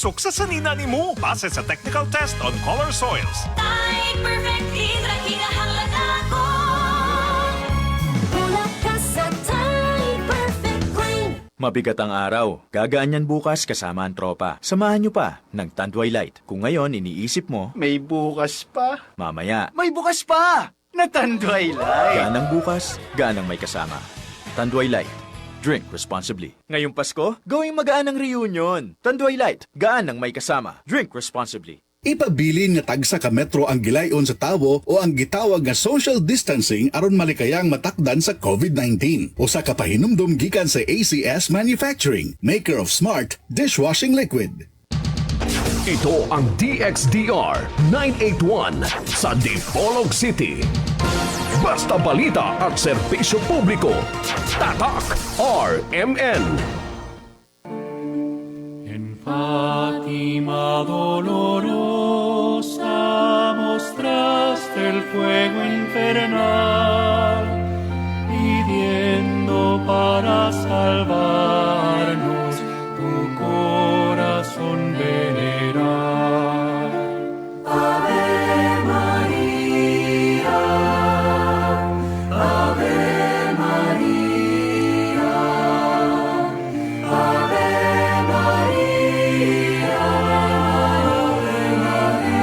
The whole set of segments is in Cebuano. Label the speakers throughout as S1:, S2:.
S1: Pasok sa sanina nimo base sa technical test on color soils.
S2: Tide Perfect Clean ra kinahanglan ako. Mula ka sa Tide Perfect Clean.
S3: Mabigat ang araw. Gagaan yan bukas kasama ang tropa. Samahan nyo pa ng Tanduay Light. Kung ngayon iniisip mo,
S4: May bukas pa.
S3: Mamaya,
S4: May bukas pa! Na Tanduay Light.
S3: Gaan ang bukas, gaan ang may kasama. Tanduay Light. Drink responsibly. Ngayong Pasko, gawing magaan ang reunion. Tanduay Light. Gaan ang may kasama. Drink responsibly.
S5: Ipabilin nga tagsa ka metro ang gilayon sa tawo o ang gitawag nga social distancing aron malikayang matakdan sa COVID-19. Usa ka pahinumdum gikan sa ACS Manufacturing, maker of smart dishwashing liquid.
S6: Ito ang DXDR 981 sa Dipolog City. Basta balita at serbisyo publiko. Tatak RMN.
S7: En Fátima dolorosa mostraste el fuego infernal, pidiendo para salvarnos tu corazón venerar.
S2: Ave Maria, Ave Maria, Ave Maria, Ave Maria.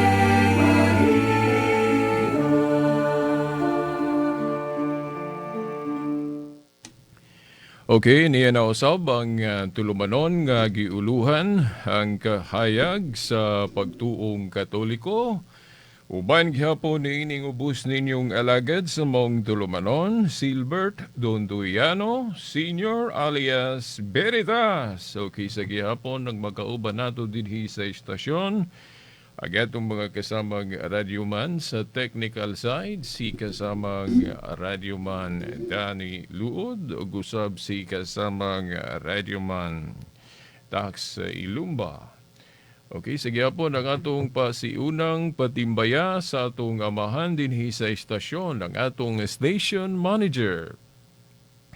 S8: Okay, niya na usab ang tulumanon nga giuluhan ang kahayag sa pagtuong Katoliko. Uban gihapon niining ubos ninyong alagad sa maong tulumanon, Silbert Donduiano, Senior alias Veritas. Okay, sa gihapon nagmakauban nato dinhi sa istasyon. Ang atong mga kasamang radyoman sa technical side, si kasamang radyoman Danny Luod, ug usab si kasamang radyoman Tax Ilumba. Okay, sige po ang atong pasiunang patimbaya sa atong amahan dinhi sa istasyon, ang atong station manager,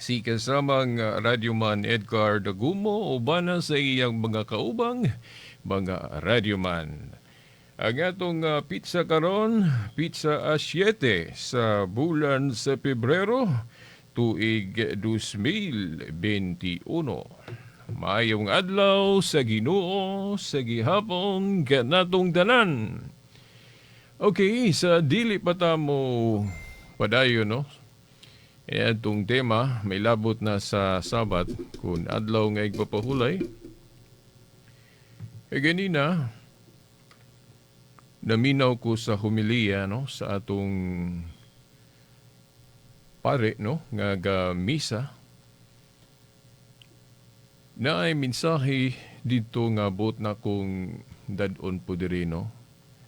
S8: si kasamang radyoman Edgar Dagumo, uban sa iyang mga kaubang mga radyoman. Ang atong petsa karon, petsa a 7 sa bulan sa Pebrero, tuig 2021. Maayong adlaw sa Ginoo sa gihapon kanatong tanan. Okay, sa dili pa ta mo padayon, no? E atong tema may labot na sa Sabat kung adlaw nga igpapahulay. E ganina naminaw ko sa homilya, no, sa atong pare, no, nga ga misa na ay mensahe dito nga buot na kong dad-on po diri, no,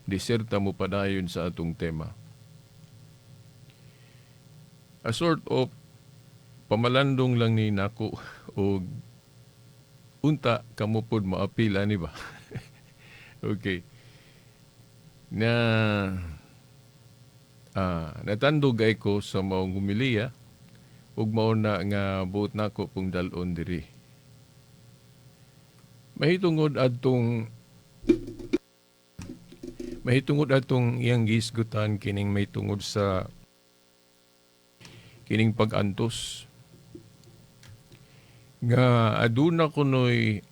S8: diserta mo padayon sa atong tema, a sort of pamalandong lang ni nako og unta kamo pod maapil ani ba. Okay na natandog ay ko sa maong humiliya ug mao na nga buot nako pong dal-on diri mahitungod atong iyang gisgutan kining may tungod sa kining pag-antos nga aduna kunoy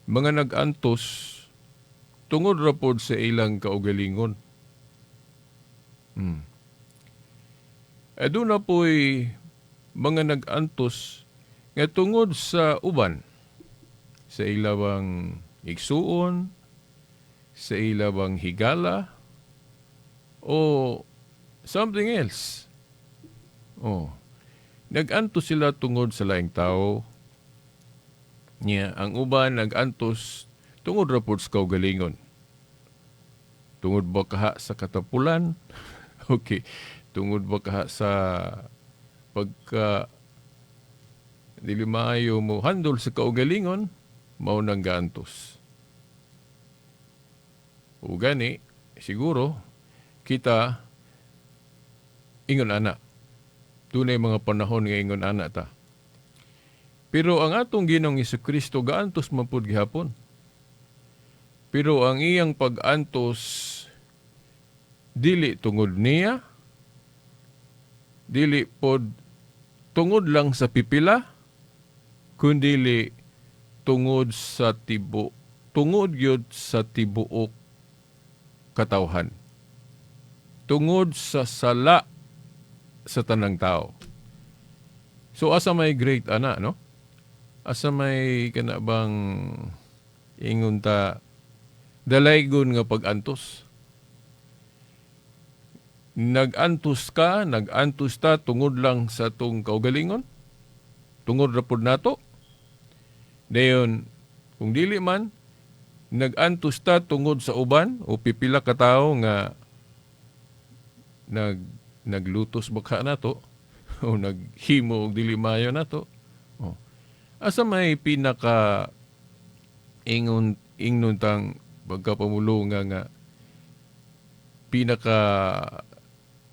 S8: mga nag-antos tungod ra pod sa ilang kaugalingon. Aduna po'y mga nag-antos nga tungod sa uban, sa ilawang igsuon, sa ilawang higala, o something else. Oh. Nag-antos sila tungod sa laing tao. Nya, ang uban nag-antos tungod ra pod sa kaugalingon. Tungod ba kaha sa katapulan? Okay. Tungod ba kaha sa pagka dili maayo mo handle sa kaugalingon, mao nang gaantos. O gani, siguro, kita ingon ana. Dunay mga panahon nga ingon ana ta. Pero ang atong Ginoong Kristo gaantos man pud gihapon. Pero ang iyang pag-antos dili tungod niya, dili pod tungod lang sa pipila, kundili tungod gyud sa tibuok katawhan. Tungod sa sala sa tanang tao. So asa may great ana, no? Asa may kana bang ingon ta dalaygon nga pag-antos? Nag-antos ka, nag-antos ta tungod lang sa atong kaugalingon? Tungod ra pud nato? Dayon, kung dili man, nag-antos ta tungod sa uban o pipila ka tawo nga naglutos baka nato o naghimo og dili maayo nato. Oh. Asa may pinaka ingon ingnon tang pagkapamulonga nga pinaka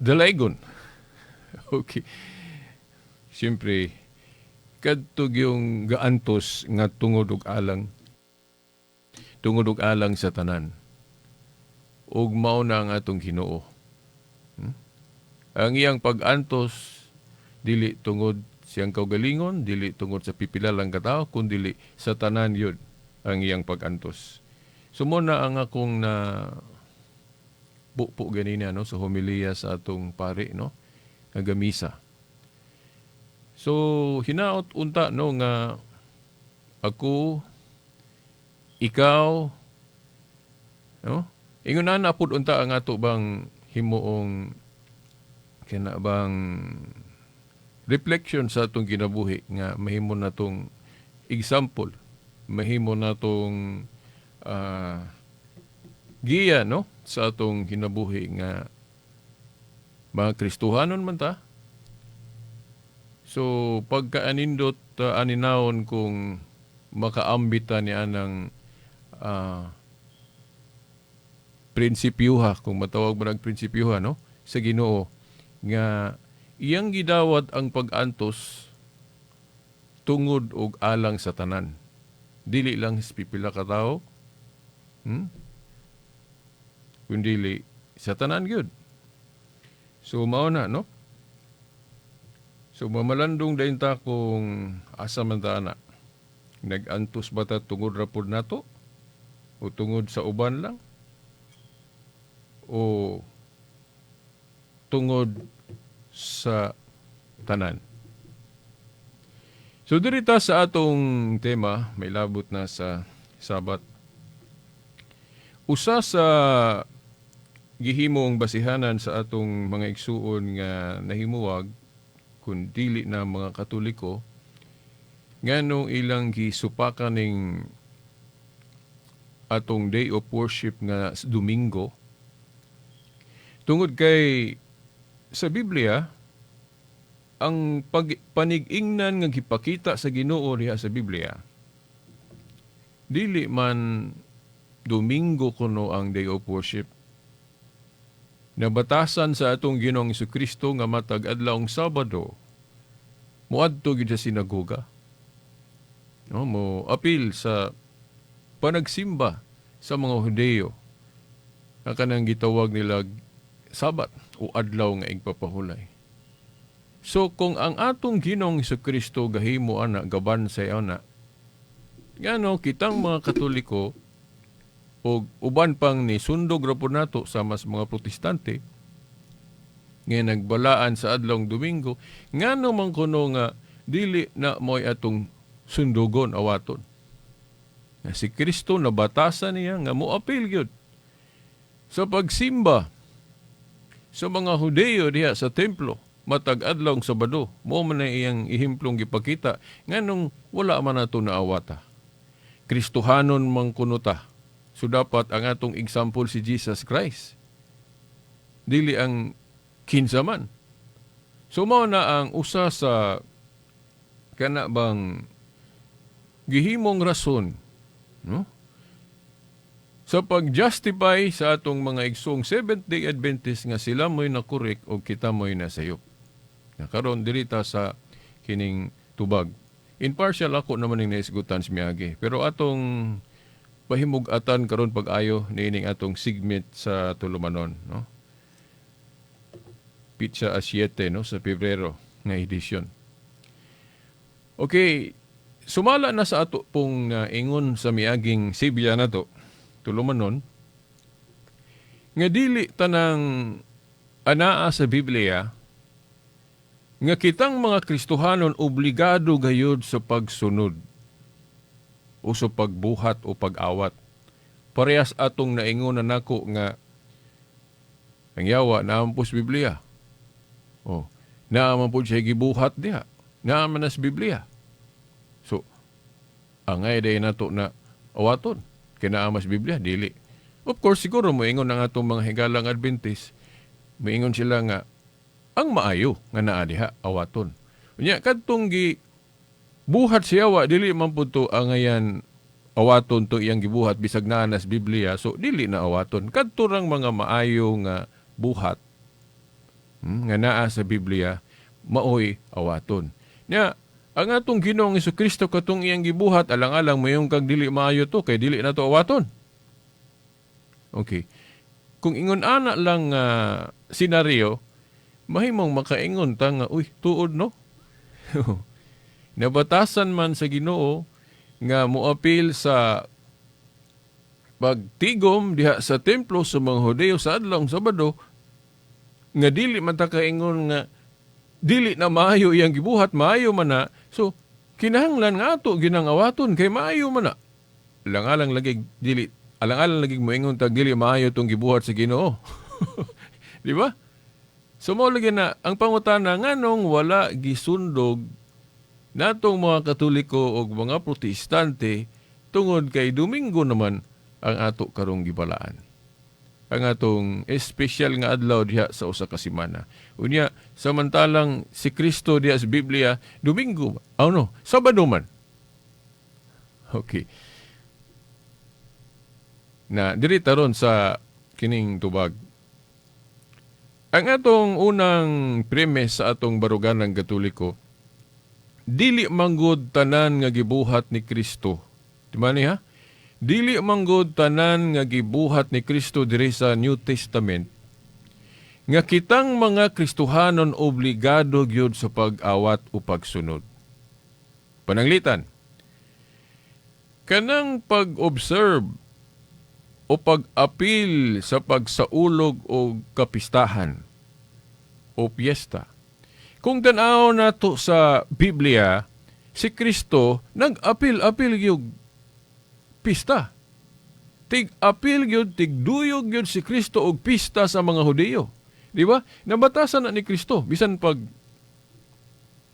S8: dalaygon? Okay. Siyempre, kadto yung gaantos nga tungod og alang sa tanan. Ug mao na ang atong Ginoo. Ang iyang pag-antos dili tungod siyang kaugalingon, dili tungod sa pipila lang katao, kundili sa tanan yun ang iyang pag-antos. So mao na ang akong na pupo ganina, no, sa homilya sa atong pari, no, nga gamisa. So hinaot unta, no, nga ako, ikaw, no, ingon na pud unta ang ato bang himuong kana bang reflection sa atong kinabuhi nga mahimo natong example, mahimo natong giya, no, sa atong kinabuhi nga mga Kristohanon man ta. So pagkaanindot aninawon kung makaambita ni anang prinsipyuha, kung matawag mo ng prinsipyuha, no, sa Ginoo nga iyang gidawat ang pag-antos tungod og alang sa tanan, dili lang sa pipila ka tawo, Kundili sa tanan gyud. So mao na, no. So mamalandong dayon ta kung asa man ta ana. Nag-antos ba ta tungod ra pud nato o tungod sa uban lang o tungod sa tanan? So diri ta sa atong tema, may labot na sa Sabat. Usa sa gihimong basihanan sa atong mga igsuon nga nahimuwag kun dili na mga Katoliko, nganong ilang gisupakan ning atong day of worship nga Domingo, tungod kay sa Biblia ang panig-ingnan nga gipakita sa Ginoo diha sa Biblia, dili man Domingo kuno ang day of worship. Nabatasan sa atong Ginoong Kristo nga matag adlawng Sabado moadto gid sa sinagoga. No, mo apil sa panagsimba sa mga Hudeyo nga kanang gitawag nila Sabat o adlaw nga igpapahulay. So kung ang atong Ginoong Kristo gahimo ana, gabansay ana, ngano kitang mga Katoliko o uban pang ni sundog ra pud nato sa mas mga Protestante nga nagbalaan sa adlawng Domingo, ngano man kuno nga dili na mo'y atong sundugon, awaton? Nga si Kristo nabatasan niya nga moapil gyud sa pagsimba sa mga Hudeyo diha sa templo matag adlawng Sabado. Mo man na iyang ehemplong gipakita. Nganong wala man nato naawata? Kristohanon man kuno ta. So dapat ang atong example si Jesus Christ, dili ang kinsa man. So mao na ang usa sa kana bang gihimong rason, no, sa pag-justify sa atong mga igsoong Seventh-day Adventist nga sila mo'y na-correct o kita mo'y nasayop. Na karon diri ta sa kining tubag. In partial ako naman ning naisgutan sa miagi. Pero atong pahimug-atan karon pag-ayo niining atong segment sa tulumanon, no? Pitsa a 7, no, sa Pebrero nga edisyon. Okay, sumala na sa ato pong ingon sa miaging Sibya na to, tulumanon, nga dili tanang anaa sa Biblia nga kitang mga Kristohanon obligado gayud sa pagsunod o sa pagbuhat o pag-awat. Parehas atong naingon na nako nga ang yawa naa man sa Biblia. Oh, naa man po siya gibuhat diha. Naa man na sa Biblia. So, angay day nato na awaton. Kay naa man sa Biblia, dili. Of course, siguro moingon ang atong mga higalang Adventist, moingon sila nga ang maayo nga naa diha awaton. Unya kadtong gi buhat siya wa dili man pud to angayan awaton to iyang gibuhat bisag naa na sa Biblia, so dili na awaton. Kadto rang mga maayo nga buhat nga naa sa Biblia maoy awaton. Nya ang atong Ginoong Kristo katong iyang gibuhat alang-alang mayong kag dili maayo to kay dili na to awaton. Okay. Kung ingon ana lang senaryo, mahimong makaingon ta nga, uy, tuod no? Nabatasan man sa Ginoo nga moapil sa pagtigom diha sa templo sa mga Hudyo sa adlawng Sabado, nga dili man ta kaingon nga dili na maayo iyang gibuhat, maayo man na. So kinahanglan nga ato ginang awaton kay maayo man na. Alang-alang lagi dili, alang-alang lagi moingon tag dili maayo tong gibuhat sa Ginoo. Di ba? So mao lagi na ang pangutana nganong wala gisundog natong mga Katoliko og mga Protestante tungod kay Domingo naman ang ato karong gibalaan. Ang atong espesyal nga adlaw diha sa usa ka semana. Unya samantalang si Kristo diha sa Biblia Domingo, oh no, Sabado man. Okay. Na diri taron sa kining tubag. Ang atong unang premise sa atong baruganan Katoliko, dili manggod tanan nga gibuhat ni Kristo. Di ba niya? Dili manggod tanan nga gibuhat ni Kristo diri sa New Testament nga kitang mga Kristohanon obligado gyud sa pag-awat o pagsunod. Pananglitan, kanang pag-observe o pag-apil sa pagsaulog o kapistahan o piyesta. Kung tan-aw nato sa Biblia, si Kristo nag-apil-apil gyud pista. Tig-apil gyud, tigduyog gyud si Kristo og pista sa mga Hudiyo. Di ba? Nabatasan na ni Kristo bisan pag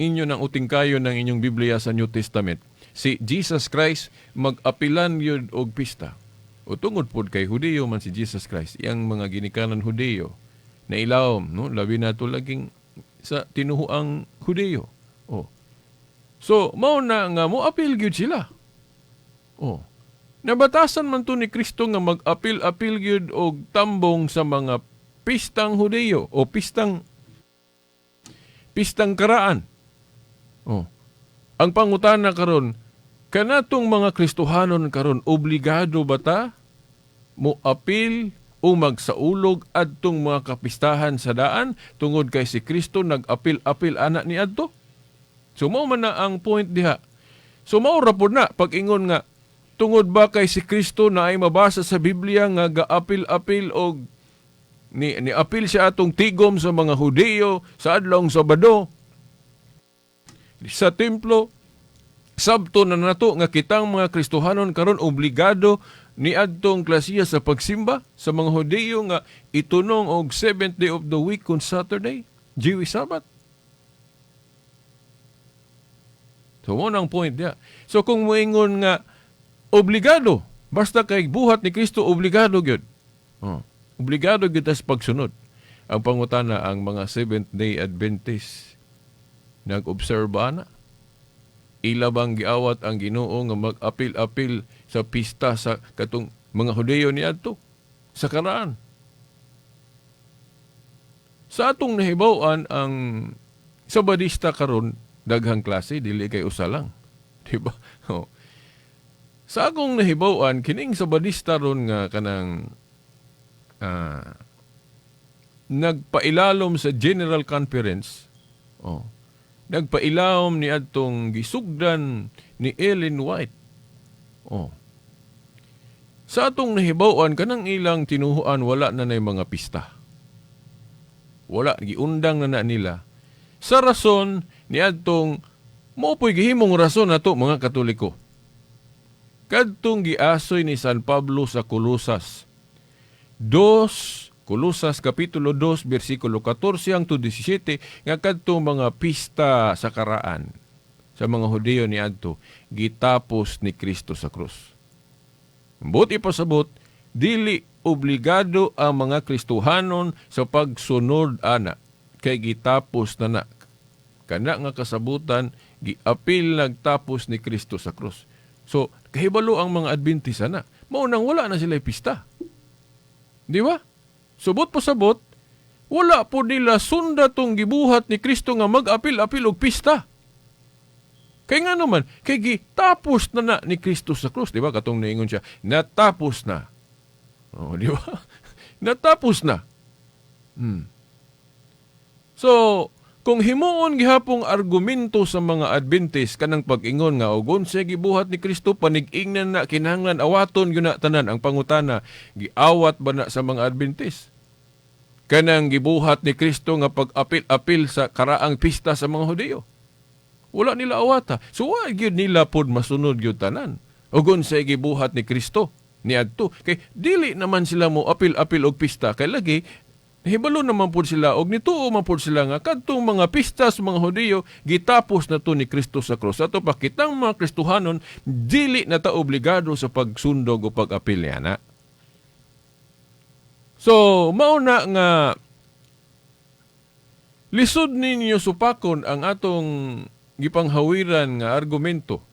S8: inyo nang utingkayo ng inyong Biblia sa New Testament. Si Jesus Christ mag-apilan gyud og pista. O tungod pod kay Hudiyo man si Jesus Christ, iyang mga ginikanan Hudiyo na ilawom, no? Labi na to laging sa tinuhuang Hudiyo. Oh. So, mao na nga mo-apil gyud sila. Oh. Nabatasan man to ni Kristo nga mag-apil-apil gyud og tambong sa mga pistang Hudiyo o pistang karaan. Oh. Ang pangutana karon, kanatong mga Kristohanon karon obligado ba ta mo apil o magsaulog adtong mga kapistahan sa daan tungod kay si Kristo nag-apil-apil ana ni adto? So mao man na ang point diha. So mao ra pod na pag-ingon nga tungod ba kay si Kristo na ay mabasa sa Biblia nga gaapil-apil og ni apil siya atong tigom sa mga Hudiyo sa adlawng Sabado sa templo. Sabto na nato nga kitang mga Kristohanon karon obligado ni adtong klasiya sa pagsimba sa mga Hudiyo nga itunong og 7th day of the week kun Saturday, Jewish Sabbath. So mo nang point diya. So kung moingon nga obligado, basta kay buhat ni Kristo obligado gyud. Oh, obligado gyud tas pagsunod. Ang pangutana ang mga Seventh Day Adventist nag-observe ana. Ila bang giawat ang Ginoo nga mag-apil-apil sa pista sa katong mga Hudiyo niadto sa karaan? Sa atong nahibaw-an ang Sabadista karon daghang klase, dili kay usa lang. Di ba? Oh. Sa akong nahibaw-an, kining Sabadista ron nga kanang nagpailalom sa General Conference, oh, nagpailalom ni adtong gisugdan ni Ellen White. Oh. Sa atong nahibaw-an, kanang ilang tinuhuan, wala na na'y mga pista. Wala, giundang na na nila. Sa rason ni adtong mao po'y gihimong rason nato mga Katoliko. Kadtong giasoy ni San Pablo sa Colosas 2, Colosas Kapitulo 2, versikulo 14 hangtod 17, nga kadtong mga pista sa karaan sa mga Hudiyo ni adto gitapos ni Kristo sa krus. Buot ipasabot, dili obligado ang mga Kristohanon sa pagsunod ana kay gitapos na na. Kana nga kasabutan giapil nagtapos ni Kristo sa krus. So, kahibalo ang mga Adventist ana. Mao nang wala na sila pista. Di ba? Subot po sabot, wala po nila sunda tong gibuhat ni Kristo nga mag-apil-apil og pista. Kay nga naman, kay gitapos na na ni Kristo sa krus. Di ba? Katong niingon siya, natapos na. Oh, di ba? Natapos na. So, kung himuon gihapong argumento sa mga Adventist kanang pag-ingon nga og unsa gibuhat ni Kristo panig-ingnan na kinahanglan awaton gyud na tanan, ang pangutana, giawat ba na sa mga Adventist kanang gibuhat ni Kristo nga pag-apil-apil sa karaang pista sa mga Hudiyo? Wala nila awata. So wa gyud nila pod masunod gyud tanan og unsa gibuhat ni Kristo niadto, kay dili naman sila mo apil-apil og pista, kay lagi hibalo naman po sila og nituo man po sila nga kadtong mga pista sa mga Hudiyo gitapos na to ni Kristo sa krus. Ato pa kitang mga Kristohanon dili na ta obligado sa pagsundog o pag-apil niya na. So mao na nga lisod ninyo supakon ang atong gipanghawiran nga argumento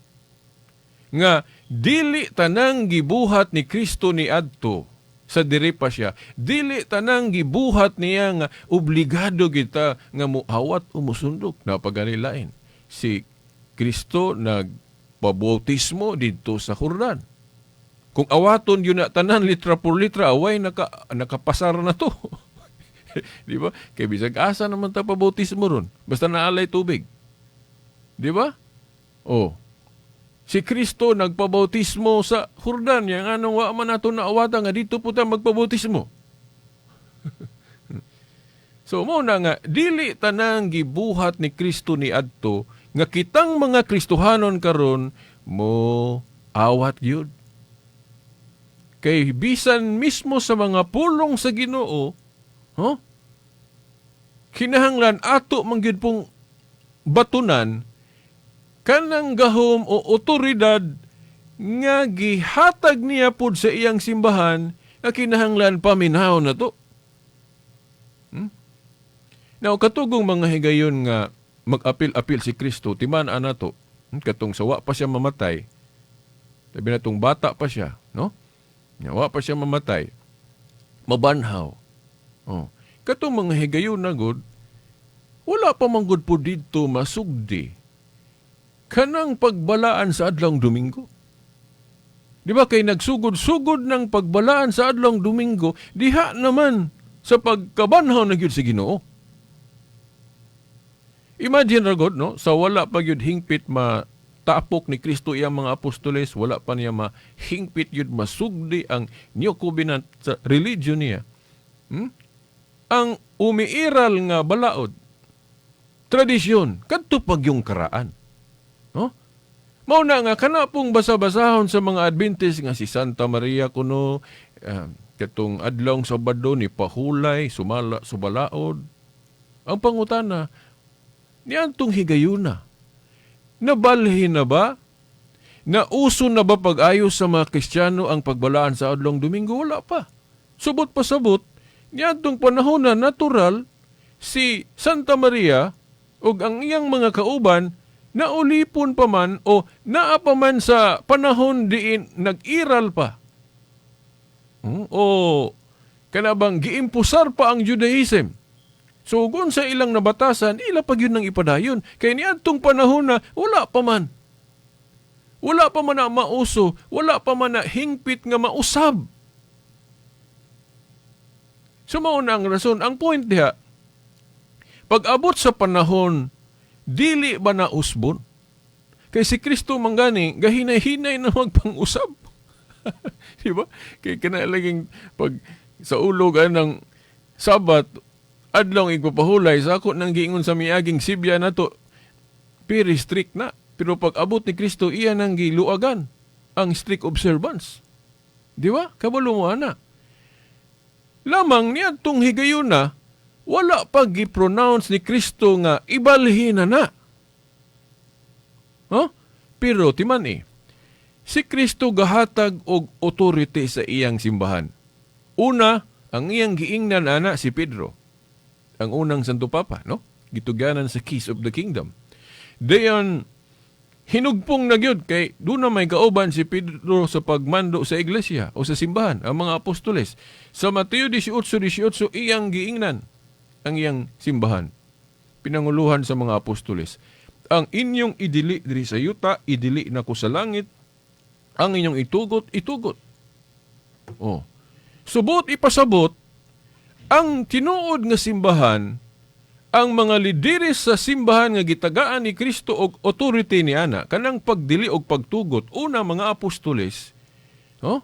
S8: nga dili tanang gibuhat ni Kristo ni adto sa diri pa siya, dili tanang gibuhat niya nga obligado kita nga muawat o musundok. Napaganilain. Si Kristo nagpabautismo didto sa Jordan. Kung awaton yun na tanan litra por litra, away nakapasar na to. Di ba? Kay bisag asa naman ta pabautismo ron. Basta naalay tubig. Di ba? Oh. Si Kristo nagpabautismo sa Jordan. Yang anong wa man nato naawata nga dito po ta magpabautismo. So mo na nga dili tanang gibuhat ni Kristo ni adto nga kitang mga Kristohanon karon mo awat gyud. Kay bisan mismo sa mga pulong sa Ginoo, huh? Kinahanglan ato man gyud pong batunan kanang gahom o otoridad nga gihatag niya pud sa iyang simbahan nga kinahanglan paminaw na to. Now, katugong mga higayon nga mag-apil-apil si Kristo, timan ana to, katong sawa pa siya mamatay, sabi na tong bata pa siya, no? Wa pa siya mamatay, mabanhaw. Oh. Katong mga higayon na gud, wala pa man gud po didto masugdi kanang pagbalaan sa adlong Domingo. Di ba kay nagsugod-sugod ng pagbalaan sa adlong Domingo, diha naman sa pagkabanhaw na gyud sa Ginoo. Imagine ra god, no, sa wala pa gyud hingpit matapok ni Kristo iyang mga apostoles, wala pa niya mahingpit gyud masugdi ang New Covenant sa religion niya. Ang umiiral nga balaod, tradisyon, kadto pag yung karaan. No? Mao na nga kana pong basa-basahon sa mga Adventist nga si Santa Maria kuno, katong adlong Sabado ni pahulay sumala subalaod. Ang pangutana niadtong higayuna, nabalhin na ba? Nauso na ba pag-ayos sa mga Kristiyano ang pagbalaan sa adlong Domingo? Wala pa. Subot pa sabot, niadtong panahon na natural si Santa Maria ug ang iyang mga kauban naulipon pa man o naa pa man sa panahon diin nag-iral pa. O kanabang giimpusar pa ang Judaism. So kung sa ilang nabatasan, ila pa gyud nang ipadayon. Kay niadtong panahon na wala pa man. Wala pa man na mauso, wala pa man na hingpit nga mausab. So mao na ang rason, ang point diha, pag abot sa panahon, dili ba na usbon? Kay si Kristo manggani, gahinay-hinay na magpang-usab. Di ba? Kay kana laging pag sa ulog anang Sabat, adlaw igpapahulay sa ako nang giingon sa miaging Sibya nato, very strict na. Pero pag abot ni Kristo, iya nang giluagan ang strict observance. Di ba? Kabalo mo ana. Lamang niadtong higayuna, wala pa gi-pronounce ni Kristo nga ibalhin na na. Huh? Pero timan eh, si Kristo gahatag og authority sa iyang simbahan. Una, ang iyang giingnan ana si Pedro. Ang unang Santo Papa, no? Gituganan sa keys of the kingdom. Dayon, hinugpong na gyud kay doon na may kauban si Pedro sa pagmando sa iglesia o sa simbahan, ang mga apostoles. Sa Mateo 18:18, iyang giingnan ang iyang simbahan. Pinanguluhan sa mga apostoles. Ang inyong idili diri sa yuta, idili na ko sa langit. Ang inyong itugot, itugot. Oh. Subot ipasabot, ang tinuod nga simbahan, ang mga lideres sa simbahan nga gitagaan ni Kristo og authority ni ana, kanang pagdili og pagtugot, una mga apostoles, oh,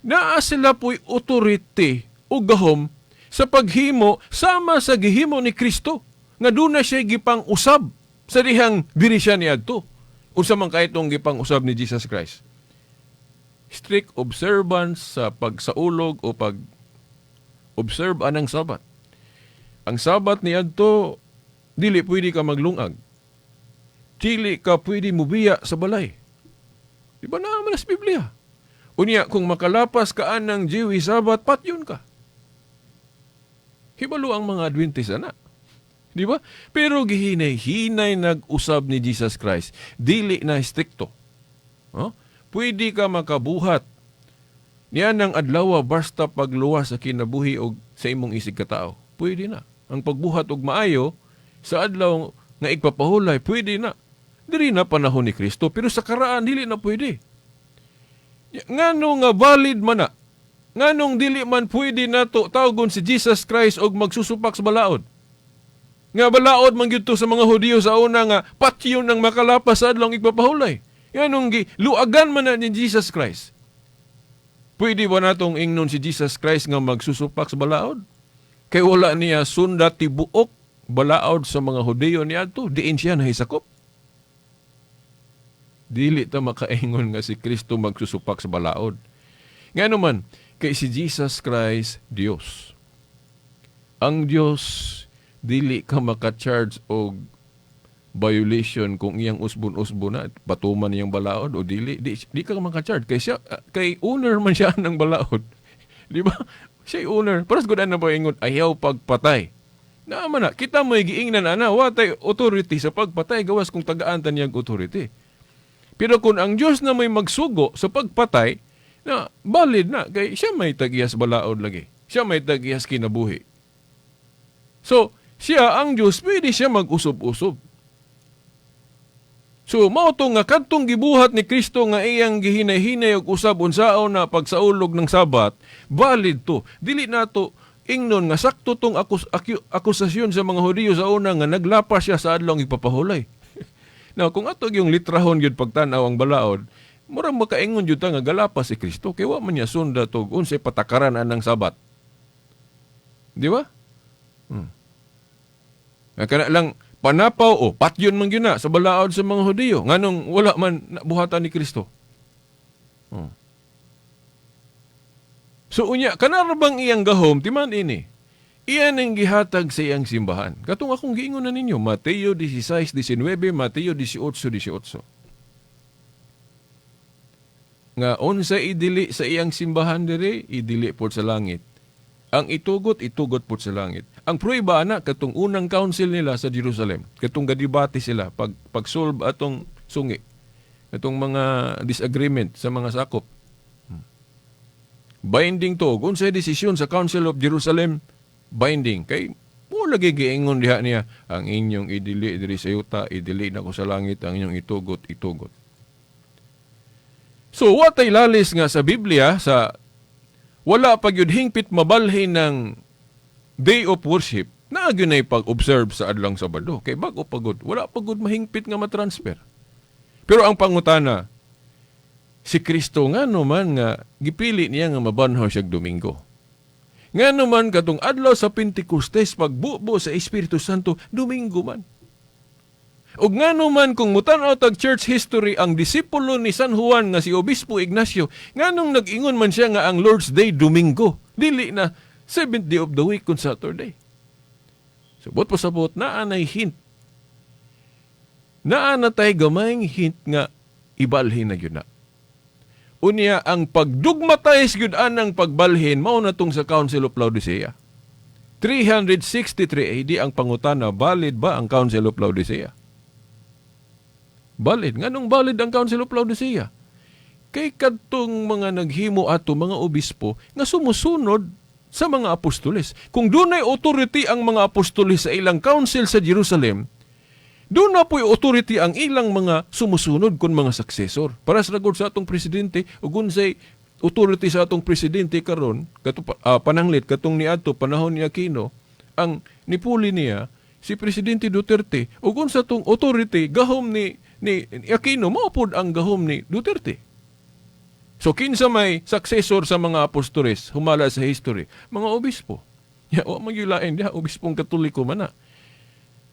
S8: naa sila po'y authority o gahom sa paghimo sama sa gihimo ni Kristo nga duna siya gipang-usab sa dihang diri siya niadto. Unsa man kay itong gipang-usab ni Jesus Christ? Strict observance sa pagsaulog o pag observe anang Sabat. Ang Sabat niadto dili pwede ka maglungag. Dili ka pwede mubiya sa balay. Di ba naa man sa Biblia? Unya, kung makalapas ka anang Jewish Sabbath, patyon ka. Hibalo ang mga Adventist ana. Di ba? Pero gihinay-hinay nag-usab ni Jesus Christ. Dili na strikto. Huh? Pwede ka makabuhat niya ng adlaw basta pagluwas sa kinabuhi og sa imong isig katao. Pwede na. Ang pagbuhat og maayo sa adlaw nga igpapahulay, pwede na. Diri na panahon ni Kristo, pero sa karaan dili na pwede. Ngano nga valid man na? Nganong dili man pwede nato tawgon si Jesus Christ og magsusupak sa balaod? Nga balaod man gyud to sa mga Hudiyo sa una nga patyon ang makalapas sa adlong igpapahulay. Nganong gi luagan man na ni Jesus Christ? Pwede ba natong ingnon si Jesus Christ nga magsusupak sa balaod? Kay wala niya sunda tibuok balaod sa mga Hudiyo niadto, diin siya nahisakop. Dili ta makaingon nga si Kristo magsusupak sa balaod. Ngano man, kay si Jesus Christ Dios. Ang Dios dili ka maka-charge og violation kung iyang usbon-usbon na patuman niyang balaod o dili di ka maka-charge kay siya, kay owner man siya ng balaod. Di ba? Siya owner. Paras gud na ba ingon ayaw pagpatay. Naa man na, kita mo'y giingnan ana, wa tay authority sa pagpatay gawas kung tagaan ta niyang authority. Pero kung ang Dios na may magsugo sa pagpatay, na valid na kay siya may tagiyas balaod lagi. Siya may tagiyas kinabuhi. So, siya ang Dios, pwede siya mag-usob-usob. So, mao to nga kadtong gibuhat ni Kristo nga iyang gihinay-hinay og usab unsaon na pagsaulog ng Sabat, valid to. Dili nato ingnon nga sakto tong akusasyon sa mga Hudiyo sa una nga naglapas siya sa adlong ipapahulay. Now, kung ato yung litrahon gyud pagtan-aw ang balaod, murag makaingon gyud ta nga galapas si Kristo kay wa man niya sunda tog unsay patakaran anang Sabat. Di ba? Nga kana lang panapaw o patyon man gyud na sa balaod sa mga Hudiyo nganong wala man buhatan ni Kristo. Oh. So unya kanara bang iyang gahom timan ini. Iyan ang gihatag sa iyang simbahan. Katong akong giingon na ninyo, Mateo 16:19, Mateo 18:18. Nga unsa idili sa iyang simbahan diri, idili pod sa langit. Ang itugot, itugot pod sa langit. Ang prueba ana katong unang council nila sa Jerusalem, katong gadibate sila pag-solve atong sungi, atong mga disagreement sa mga sakop. Binding to, kung sa desisyon sa Council of Jerusalem, binding. Kay mo lagi giingon diha niya, ang inyong idili diri sa yuta, idili na ko sa langit, ang inyong itugot, itugot. So wa tay lalis nga sa Biblia sa wala pa gyud hingpit mabalhin ng day of worship na gyud nay pag-observe sa adlang Sabado. Kay bag-o pagod, wala pagod mahingpit nga matransfer. Pero ang pangutana, si Kristo nga man nga gipili niya nga mabanhaw siya Domingo. Nga naman katong adlaw sa Pentecostes pagbubo sa Espiritu Santo, Domingo man. Ug nga naman kung mutan-aw tag church history ang disipulo ni San Juan nga si Obispo Ignacio, nganong nag-ingon man siya nga ang Lord's Day Domingo, dili na seventh day of the week kung Saturday. Subot po sabot, naa nay hint. Naa na tay gamayng hint nga ibalhin na gyud na. Unya ang pagdugmatize gyud anang pagbalhin mao na tong sa Council of Laodicea. 363 AD ang pangutana, valid ba ang Council of Laodicea? Valid. Nganong valid ang Council of Laodicea? Kay kadtong mga naghimo ato mga obispo nga sumusunod sa mga apostoles. Kung dunay authority ang mga apostoles sa ilang council sa Jerusalem, doon na po'y authority ang ilang mga sumusunod kun mga successor. Para sa ragod sa atong presidente, ug unsay authority sa atong presidente karon, kato pananglit katong niadto panahon ni Aquino, ang nipuli niya si Presidente Duterte, ug unsa tong authority gahom ni Aquino mao pod ang gahom ni Duterte. So kinsa may successor sa mga apostoles humala sa history, mga obispo. Ya wa magyulain diha obispong Katoliko man na.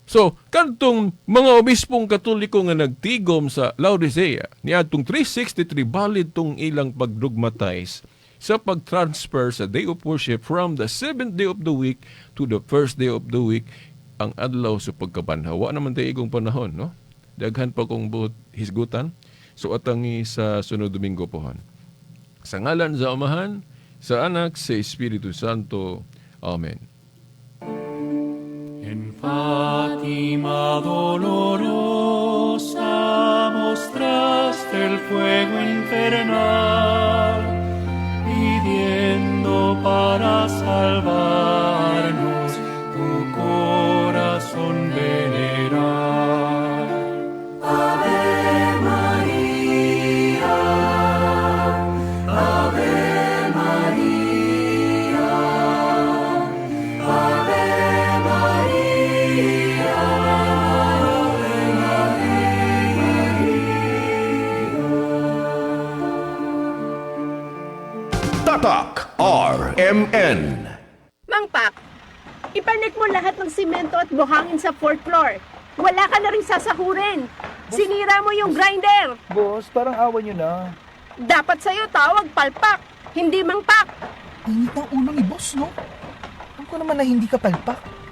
S8: So, kadtong mga obispong Katoliko nga nagtigom sa Laodicea, niadtong 363 valid tong ilang pagdogmatize sa pag-transfer sa day of worship from the seventh day of the week to the first day of the week, ang adlaw sa pagkabanhaw. Wa naman tayo igong panahon, no? Daghan pa kong buot hisgutan. So atangi sa sunod Domingo pohon. Sa ngalan sa Amahan, sa Anak, sa Espiritu Santo. Amen.
S7: En Fátima dolorosa mostraste el fuego infernal, pidiendo para salvarnos tu corazón venerar.
S2: Ave María, Ave María, Ave María, Ave María.
S6: Tatak RMN.
S9: Mang Pak, ipanik mo lahat ng simento at buhangin sa fourth floor. Wala ka na rin sasahurin. Sinira mo yung grinder.
S4: Boss, parang awa nyo na.
S9: Dapat sa'yo tawag palpak, hindi Mang Pak.
S10: Init ng ulo ni boss, no? Alam ko naman na hindi ka palpak.